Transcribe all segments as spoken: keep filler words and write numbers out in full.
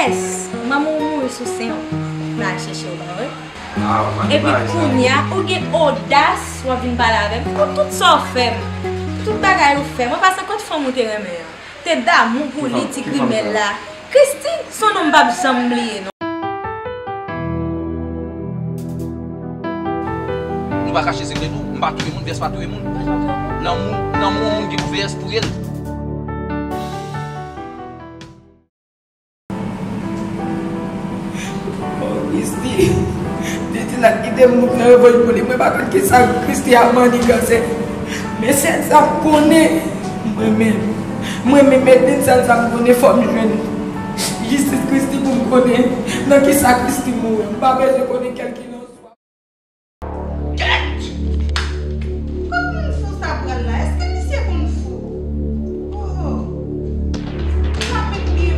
Yes, manman w mouri sou sen w. M al chèche w, pa vre? Epi kounye a, ou gen odas w ap vin pale avè m. Ou tout sa w fè m, tout bagay ou fè m, an pasan kot fanm ou te renmen an? Te damou pou li, ti grimèl la. Christy, se yon non m p ap janm bliye, non. Nou pa kache sekrè nou. M pa touye moun, V S pa touye moun. Lanmou, lanmou yon moun gen pou V S touye l. Oh, Christy, Didine ap kite m moute nan revanj pou li. Mwen pa konn kisa Christy ap maniganse. Men sèl sa m konnen, mwen menm, mwen menm Edlin, sèl sa m konnen, fò m jwenn jistis Christy pou m konnen nan kisa Christy mouri. M pa bezwen konnen kèlkeswa. Kèt! Kot moun fou sa pral la? Èske misye konn fou? Oh! Sa fè pye.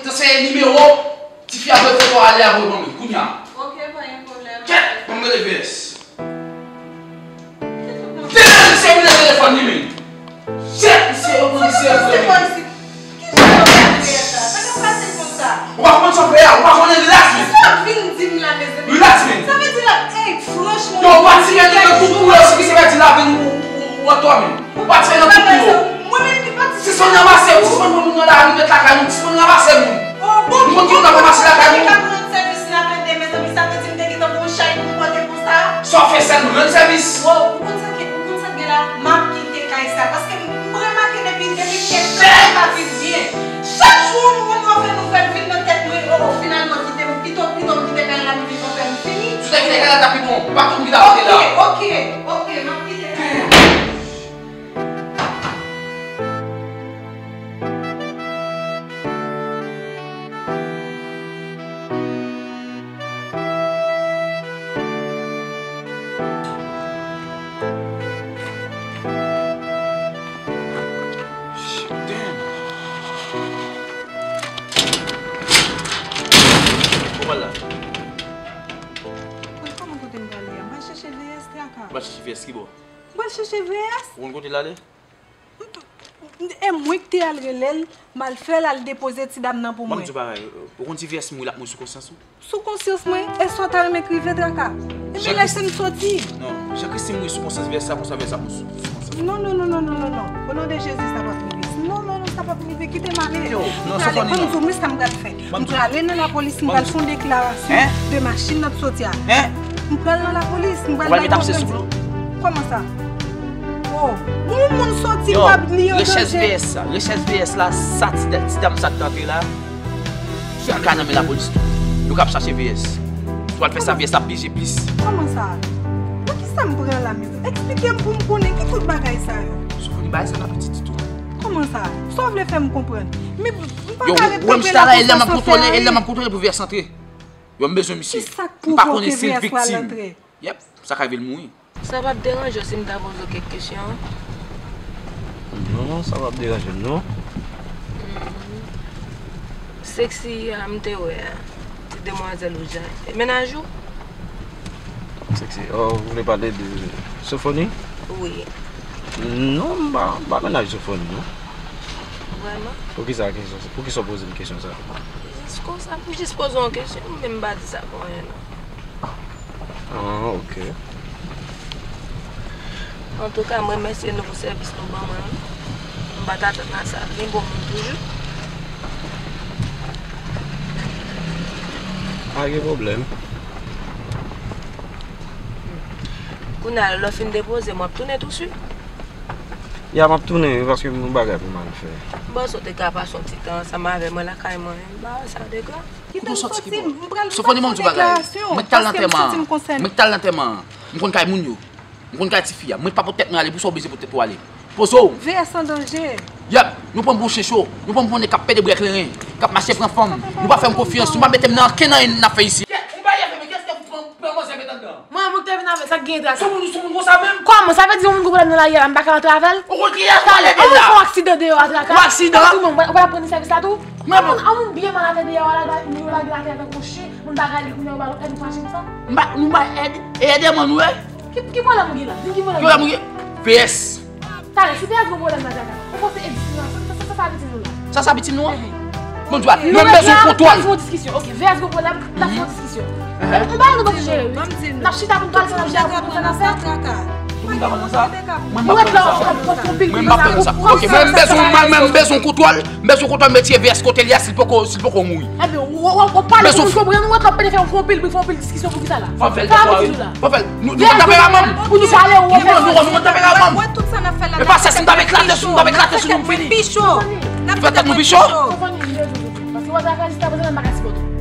Transfere nimewo tifi a, voye foto ale a, voye ban mwen kounye a. Ok, pa gen pwoblèm. Kèt, ban m rele V S. Ki sou konsa? Vin, misye vin nan telefòn li menm. Kèt, misye yo pran misye vre menm. Ki jan de bagay sa? Sa k ap pase konsa? Ou pa konprann sa w fè a, ou pa konnen, relax menm. Sa w ap vin di m la, mezanmi? Relax menm. Sa vle di l ap, ey, franchman. Yo, ou pa tire nan tout kou yo, se ki se pa di la vin ou, ou, ou, ou an twa menm. Ou pa tire nan tout kou yo. Mwen menm ki pa tire. Sispann ranmase, ou sispann pran moun nan lari, met lakay nou, sispann ranmase moun. Oh, bon, nou konn ki moun ap ranmase lakay nou. Ki ka rann sèvis la plede, mezanmi, sa vle di m te gentan gon chay pou m pote konsa? Sa w fè sèl rann sèvis. Oh, ou konn sa ki, ou konn sa k gen la? M ap kite kay sa, paske m remake depi, depi kèk tan, m pa viv byen. Chak jou, yon moun ofè nouvèl vin nan tèt mwen, oh, finalman, kite m, pito, pito m kite kay la, m viv anpè m fini. Si w te kite kay la, t ap pi bon. Pa tout moun ki t ap rete la. Ok, ok, ok, m ap kite kay la. Shit, damn. Kòman la? Mwen, kòman kote m prale a? M al chèche V S traka. Ou al chèche V S ki bò? M pral chèche V S. Ou konn kote l ale? E mwen ki te al rele l, m al fè l al depoze ti dam nan pou mwen. Ban m di w bagay, ou konn si V S mouri, l ap mouri sou konsyans ou? Sou konsyans mwen? E sa w ta renmen k rive traka? Ebyen lèse m soti. Non, jan Christy mouri sou konsyans V S, sa konsa V S ap mouri sou, sou konsyans. Non, non, non. O non de Jezi, sa p ap rive. Non, non, non, sa p ap rive. Kite m ale. Yo, non, m prale, ban m di w, men sa m pral fè. M prale nan lapolis, m pral fè yon deklarasyon de machin nan t soti a. M pral nan lapolis, m pral bay pwoblèm. Kòman sa? Oh, yon moun soti, m p ap li an danje. Rechèch V S la, rechèch V S la, sa ti, ti dam sa k t antre la, li ka nan men lapolis tou. Yo k ap chache V S. Si w al fè sa, V S ap pije plis. Kòman sa? Poukisa m pran la menm? Eksplike m pou m konnen ki tout bagay sa yo. Soufri bagay sa nan pitit tou. Kòman sa? Sa w vle fè m konprann? Men m pa ka ret kanpe la konsa san fè ayen. Yo, ou wè m chita la, e lè m ap kontwole, e lè m ap kontwole pou V S antre. Yo, m bezwen misye. M pa konnen si l viktim. Yep, sa ka rive l mouri. Sa p ap deranje w si m ta poze w kèk kesyon? Non, non, sa p ap deranje m, non. Mhm. Sexy a m te wè a, ti demwazèl ou jan. E mennaj ou? Sexy, oh, vous voulez parler de Sophonie? Wi. Non, m pa, m pa mennaj Sophonie, non. Vrèman? Poukisa kesyon, poukisa w poze m kesyon sa? Jis konsa, m jis poze w yon kesyon, men m pa di sa pou anyen, non. Ah, ok. Antouka, m remèsye nou pou sèvis nou ban mwen an. M pa t atann a sa. Li bon moun toujou. Pa gen pwoblèm. Kounye a, lè w fin depoze m, w ap tounen touswit? Ya, m ap tounen, wi, paske m gen yon bagay pou m al fè. M panse w te ka pase yon ti tan ansanm avè mwen lakay mwen, wi. M pa wè sa degrav. Kote w sòti ki bò? Sofoni, ban m di w bagay. Mwen k t al nan antèman an. Mwen k t al nan antèman an. M konn kay moun yo. M konn kay tifi a. Mwen pa pot tèt mwen ale, pou sa w bezwen pot tèt ou ale? Poze w. V S an danje. Yep, nou pran bon chen cho. Nou pran bon nèg k ap pede bwè kleren, k ap mache pran fanm. Nou pa fè m konfyans. Nou pa mete m nan ankenn anyen n ap fè isi. Kè, ou pa leve, men kiyès ki pran, pran manzè met anndan? Mwen, mwen ki te vin avè l, sa k gen traka? Sou moun, sou moun konsa menm? Kòman? Sa vle di yon moun gen pwoblèm nan lari a la, m pa ka rantre avè l? Ou konn kiyès ou pale de la? An moun fè yon aksidan deyò a, traka. Yon aksidan? Ou pral pran sèvis la tou? An moun, an moun byen mal atè deyò a la, yo lage l atè avèk yon chen, moun bagay li kounye a, yo ba l èd pou mache konsa? M ba, nou ba èd, e èd man nou, e? Ki, ki pwoblèm ou gen la? Di ki pwoblèm ou gen? Ki pwoblèm ou gen? V S. Talè, si te gen pwoblèm nan traka, ou panse e diskriminasyon, sa, sa, sa, sa viktim nou la? Sa, sa viktim nou an? Bon, di w a, nou menm bezwen kontwòl. N ap fè yon diskisyon. Ok, V S gon pwoblèm, n ap fè yon diskisyon. Yon bagay nou bezwen jere, wi. N ap chita pou n pale, n ap chita pou n fè nan sa. Pou nou ta pran nan sa? Mwen, mwen pa pran nan sa. Mwen pa pran nan sa. Mwen pa pran nan sa. Ok, mwen, m bezwen, mwen, mwen, m bezwen kontwòl. M bezwen kontwòl, m retire V S kote li a, si l poko, si l poko mouri. Ebyen, w, w, w pale pou moun konprann, ou wè k ap pede fè yon pil bri, fè yon pil diskisyon pou kisa la? Fò fè l, fò fè l. Nou, nou konn tanperaman m. Pou nou pale, ou wè. Nou konn, nou konn tanperaman m. E pa sèks, m t ap eklate sou, m t ap eklate sou nou, m fini. Fè tèt nou pi cho. Fè tèt nou pi cho. Paske w ap fè jiskaprezan, m pa ka sipòte w.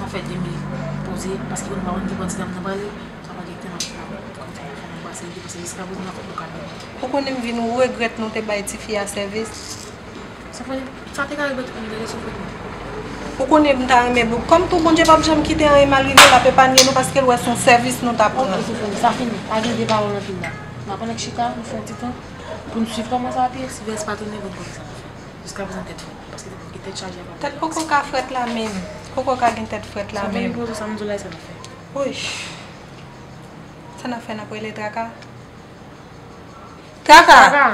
Sa fè de minit poze, paske ou pa konn ki bò ti dam nan prale, sa pa gen tan ap fè nan pase, li te pase jiskaprezan nan fòk nou ka dòmi. Ou konnen m vin regrèt nou te bay tifi a sèvis. Sofoni, sa te ka regrèt ou menm, gade Sofoni. Ou konnen m ta renmen, kòm tou Bondye p ap janm kite anyen mal rive, l ap epanye nou paske l wè se yon sèvis nou t ap rann. Ok, Sofoni, sa fini. Pa gen de pawòl anpil la. N ap annik chita, nou fè yon ti tan, pou n swiv kòman sa ap ye, si V S pa tounen, pou n konnen sa n ap fè. Jiskaprezan tèt frèt, paske tèt chaje ap. Tèt poko ka frèt la menm. Poko ka gen tèt frèt la menm. Sofoni, poze sa m di w la, e sa n ap fè. Woy. Sa n ap fè, n ap rele Traka? Traka! Traka!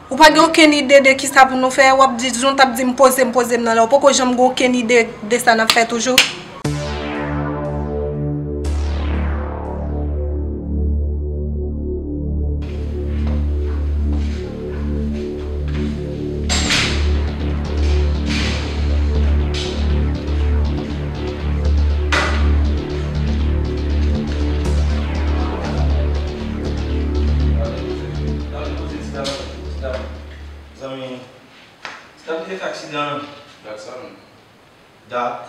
Ou pa gen okenn ide de kisa pou nou fè? W ap di, jan w t ap di m poze m, poze m nan la. Ou poko janm gen okenn ide de sa n ap fè toujou? Zanmi, Stab te fè aksidan. Dat sa menm. Dat.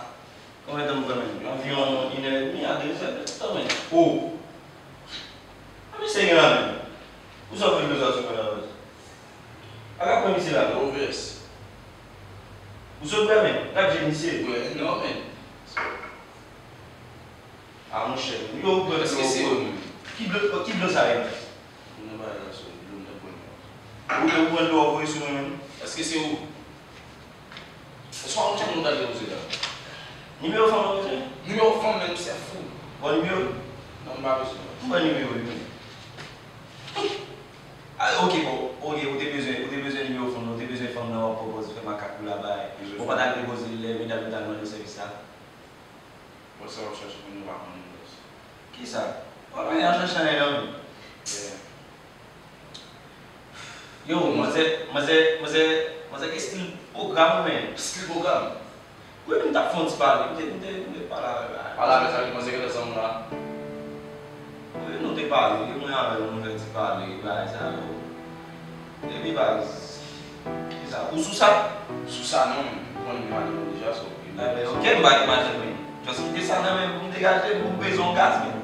Konbyen tan m pran menm? Anviwon inè edmi a dezè de tan menm. O! A misye gen la menm. Ou sot fè bezwen sou mwen la. A ka pran misye la. Ou sot bwè menm. Gad je misye. Bwè, non menm. A monchè. Yo, bwè dlo. Èske se ou menm? Ki dlo, ki dlo sa ye? Mwen pa la sou dlo m nan pran. Ou te pran dlo a voye sou mwen menm? Èske se ou? Èske w pa konn chan nou ta depoze la? Nimewo fanm ou bezwen? Nimewo fanm menm se fou. Bon nimewo? Non, m pa bezwen. M ban nimewo li menm. Ah, ok, bon, ok, ou te bezwen, ou te bezwen. Sa w ap chache pou nou pa konnen baz. Kisa? Pa gen anyen, chache anyen nan men. Yo, manzè, manzè, manzè, manzè gen stil pwogram, men. Stil pwogram? Wi, m t ap fè yon ti pale. M te, m te, m te pale avè l. Pale avè l, sa vle di manzè gentan zanmi w la? Wi, nou te pale, mwen avè l, nou fè ti pale, bagay sa yo. Epi baz, kisa? Ou sou sa? Sou sa, non, m konn gen madanm mwen deja, so. Ebyen, ok, m pa gen madanm mwen. Just kite sa nan men m pou m degaje m, pou m bezwen yon gaz, men.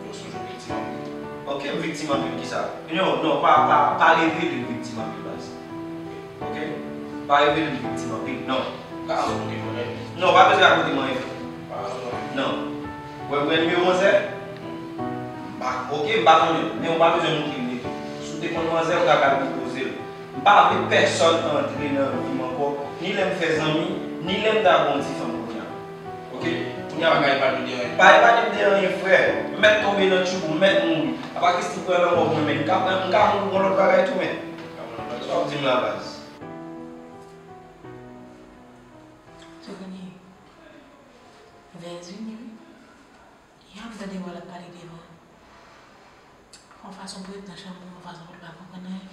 Yo sonje w viktim anpil. Ok, m viktim anpil, kisa? Non, non, pa, pa, pa revele m viktim anpil, baz. Ok? Pa revele m viktim anpil, non. Ka rakonte mwen anyen. Non, pa bezwen rakonte mwen anyen. Pa rakonte mwen anyen. Non. Wè, wè nimewo manzè? M pa, ok, m pa konnen l, men ou pa bezwen montre m li tou. Si w te konn manzè, ou ta ka depoze l. M pa vle pèsòn antre nan vi m ankò, ni lè m fè zanmi, ni lè m ta gen yon ti fanm kounye a. Ok? Kounye a, pa ka epanye m de anyen. Pa epanye m de anyen, frè. M mèt tonbe nan tchoubou, m mèt mouri. Apa Christy pran lanmò pou mwen, men m ka pran, m ka mouri pou yon lòt bagay tou, men. Sa w ap di m la, baz? Sovni, Vèz vini, wi. Ya, m tande vwa l ap pale devan. Yon fason pou ret nan chanm mwen, yon fason pou l pa konprann anyen.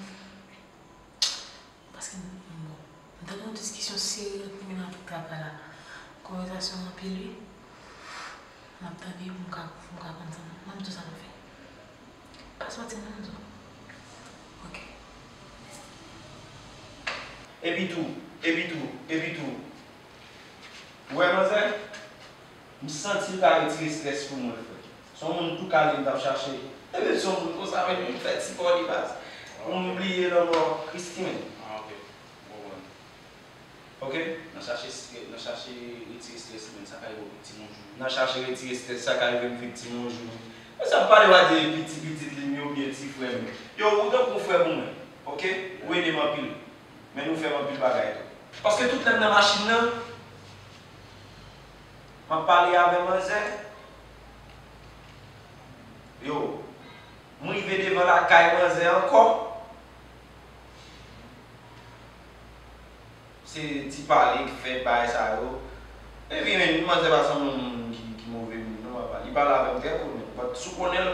Paske m, m, bon, m tande yon diskisyon serye ant li menm avèk travay la. Konvèsasyon anpil, wi. M ap tande pou m ka, pou m ka konn sa. M ap di w sa pou fè. Pa sòti non, m di w. Ok. Epi tou, epi tou, epi tou. Ou wè, manzè? M santi l ka retire estrès pou mwen, frè. Se yon moun tou kale m t ap chache. Epi se yon moun konsa menm, m fè ti kò li baz. Pou m bliye lanmò Christy, men. Ah, ok. M konprann. Ok? Nan chache stre-, nan chache retire estrès, men sa ka rive w viktim yon jou. Nan chache retire estrès, sa ka rive m viktim yon jou. Men sa m pale w a di piti pitit li m yo oubyen ti frè m yo. Yo, ou tankou yon frè pou mwen. Ok? Ou ede m anpil. Men nou fè m anpil bagay tou. Paske tout lè m nan machin nan, m ap pale avè manzè. Yo, m rive devan lakay manzè ankò. Se ti pale k fèt, bagay sa yo. Epi, men, manzè pa sanble yon moun ki, ki move moun, non, papa. Li pale avè m trè cool, men. But, si w konnen l,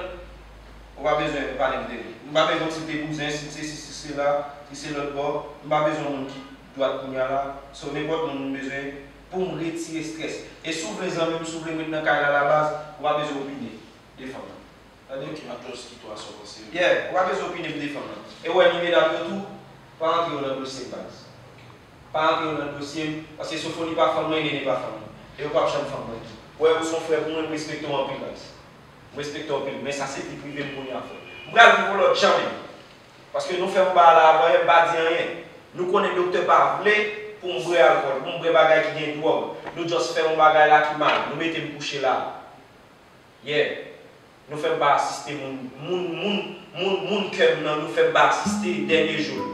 ou pa bezwen pale m de li. M pa bezwen si l te bouzen, si l se si, si l se la, si l se lòt bò. M pa bezwen yon moun ki dwat kounye a la. So, nenpòt moun m bezwen pou m retire estrès. E si w vle zanmi m, si w vle m ret nan kay la, la baz, ou pa bezwen opine de fanm nan. Tande? Ok, m ap just kite w a sa w panse. Yeah, ou pa bezwen opine m de fanm nan. E w wè ni medam yo tou, pa antre yo nan dosye m, baz. Pa antre yo nan dosye m, paske Sofoni pa fanm mwen, Nene pa fanm mwen. E yo p ap janm fanm mwen tou. Ou wè, ou se yon frè pou mwen, m respekte w anpil, baz. M respekte w anpil, men sa se vi prive m kounye a, frè. M pral viv yon lòt jan menm. Paske nou fè yon bagay la avan yè, m pa di anyen. Nou konnen doktè pa vle pou m bwè alkòl, pou m bwè bagay ki gen dwòg. Nou just fè yon bagay la ki mal, nou mete m kouche la. Yeah. Nou fè m pa asiste moun, moun, moun, moun, moun kè m nan, nou fè m pa asiste dènye jou l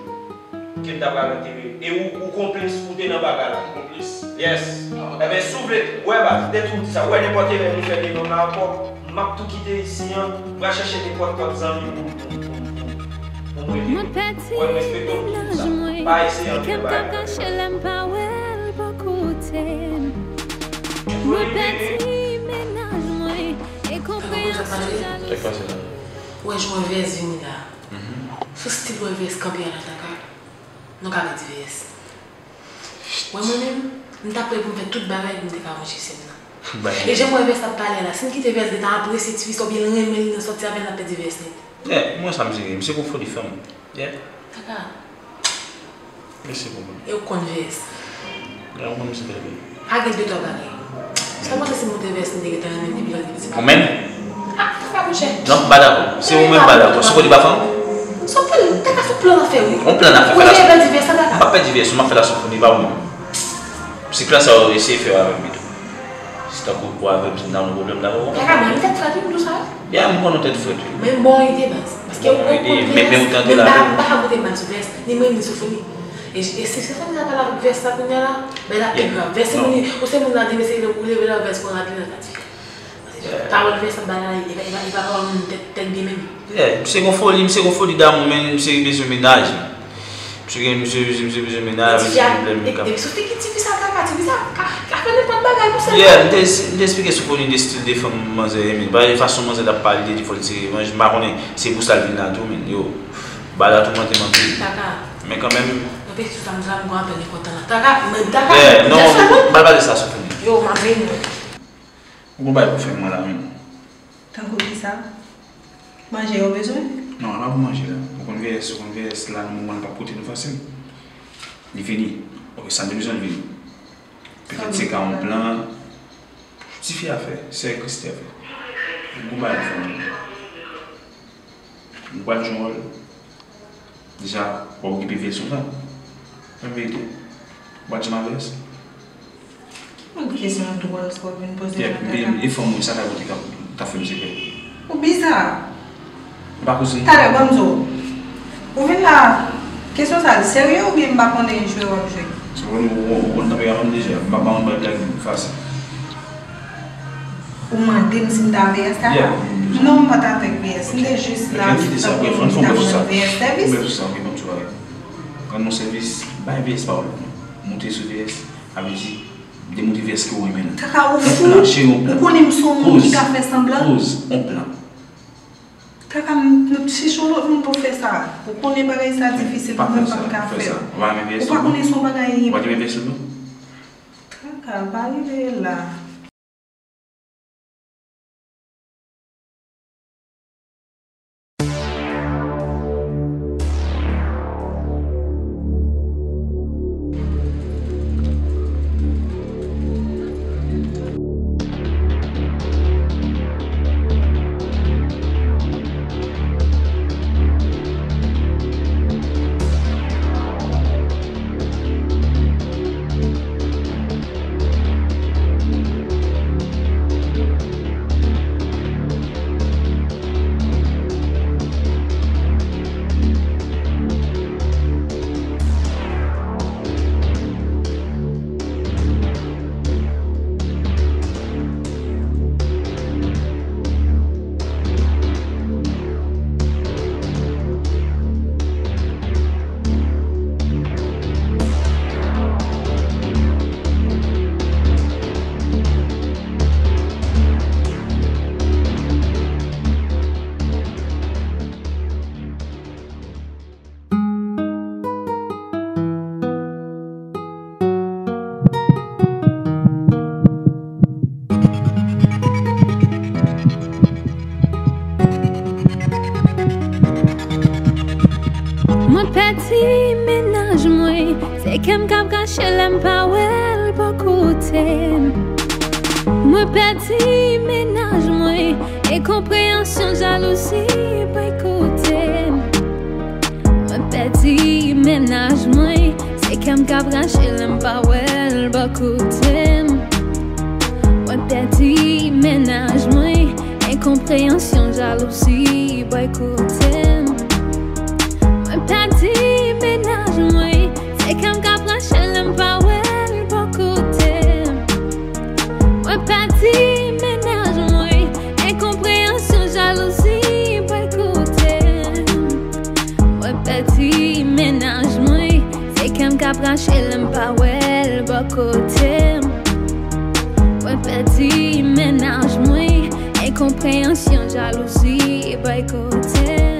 ke m ta pral antere. E ou, ou konplis, ou te nan bagay la. Konplis? Yes. Ah, ok. Ebyen, si w vle, wè, baz, m te tou di sa. Wè, nenpòt erè nou fè devan m la ankò, m ap tou kite isi an, m pral chèche nenpòt lòt zanmi pou, pou, pou, pou, pou m rele. Wè, m respekte w pou tout sa. Pa eseye antre bagay la. Mwen pèdi mennaj mwen e konpreyansyon jalouzi. Ou wè jan wè vès vini la. Sou stil wè vès kanpe a la taka. Nou ka pèdi vès. Wè mwen menm, m ta prè pou m fè tout bagay pou m te ka vanje sè m nan. E jan wè vès ap pale a la, si m kite vès gentan apresye ti fi sa oubyen l renmen li nan sòti avè l, n ap pèdi vès nèt. Yeah, mwen sa m se, m se gon foli fanm. Yeah. Taka. Mèsi pou mwen. E ou konn vès. Yeah, ou konn m se trè byen. Pa gen de twa bagay. Sa panse si m montre vès m te gentan renmen depi lè l te piti. Ou menm? Ah, Taka monchè. Non, m pa dakò. Se ou menm m pa dakò. Sou kote pa fanm? Sou plan, Taka, sou plan nan fè wi. On plan nan fè. Ou la pèdi vès la, Taka. M pa pèdi vès, m ap fè la sou foli pa ou menm. Se plan sa ou eseye fè avè m tou. Si tankou ou avè m, si m ta gen yon pwoblèm, m ta konprann. Kaka, men m tèt frèt wi, m di w sa. Ya, m konn ou tèt frèt wi. Men m ba w ide, baz. Paske ou konn vès, men m pa ka koute mal sou vès, ni mwen, ni sou foli. E, e se, se sa ki ta pale avèk vès la kounye a la, men l ap pi grav. Vès se moun, ou se moun la, demen se lè ou leve la, vès pran rad li nan kati. Pawòl vès ap bay la, e pa, e pa, e pa pawòl moun tèt, tèt byen menm. Yeah, misye gon foli, misye gon foli damou, men misye bezwen mennaj. Misye gen, misye, misye, misye bezwen mennaj, misye gen pwoblèm. Depi sou figi tifi sa, kaka, tifi sa, ka, ka fè nenpòt Bagay pou sa. Yeah, m te, m te eksplike Soufoni de stil de fanm manzè ye, men. Bagay de fason manzè t ap pale, li te di fò l tire revanj. M pa konnen, se pou sa l vin la tou, men. Yo, bagay la toumante m anpil. Kaka. Men kanmenm. Mwen pe sou sa, m sa, m gon apèl enpòtan la. Kaka, men kaka. Yeah, non, m pa pale sa, Soufoni. Yo, m ap vini. Ou gon bagay pou fè mwen la, men. Tankou kisa? Manje yo bezwen? Non, la pou manje la. Ou konn V S, ou konn V S la, nan moman li p ap koute nou fasil. Li vini. Ok, sa n te bezwen, li vini. Petèt se ka yon plan. Tifi a fè, sè Christie a fè. Gon bagay pou fè mwen. Nou pral jwe yon wòl. Deja, w ap okipe V S lontan. Menm verite. W pa t janm avè S. Ki kesyon dwòl sa w vin poze la, Kaka? E fanm ou sa ka kote k ap, k ap fè m sekre? Ou biza. M pa koze. Talè, ban m di w. Ou vin la, kesyon sa a serye oubyen m pa konnen jwe w ap jwe? Se ou, ou, ou konn tanperaman m deja. M pa, pa konn bay blag fasil. Ou mande m si m ta V S la? Yeah. Non, m pa t avèk V S. M te jis la tankou moun ki ta rann V S sèvis. Ou mèt sou sa, ok, ban m sou bagay. Rann nou sèvis, bay V S pawòl ou. Moute sou V S, sa vle di, demoute V S ke w renmen nan. Kaka, ou fou? Yon plan, cheri, yon plan. Ou konnen m se yon moun ki ka fè sanblan? Poz, poz, yon plan. Kaka, m, m chèche yon lòt moun pou fè sa. Ou konnen bagay sa difisil pou mwen, m p ap ka fè l. Ou pa konnen se yon bagay. Ou pa t renmen V S tou? Kaka, pa rive la. Mwen pèdi mennaj mwen, se kè m k ap rache lè m pa wè l bò kote m. Mwen pèdi mennaj mwen, enkonpreyansyon, jalouzi, boykote m. Mwen pèdi mennaj mwen, se kè m k ap rache lè m pa wè l bò kote m. Mwen pèdi mennaj mwen, enkonpreyansyon, jalouzi, boykote m. Mwen pèdi mennaj mwen, se kè m k ap rache lè m pa wè l bò kote m. Mwen pèdi mennaj mwen, enkonpreyansyon, jalouzi, boykote m. Mwen pèdi mennaj mwen, se kè m k ap rache lè m pa wè l bò kote m. Mwen pèdi mennaj mwen, enkonpreyansyon, jalouzi, boykote m.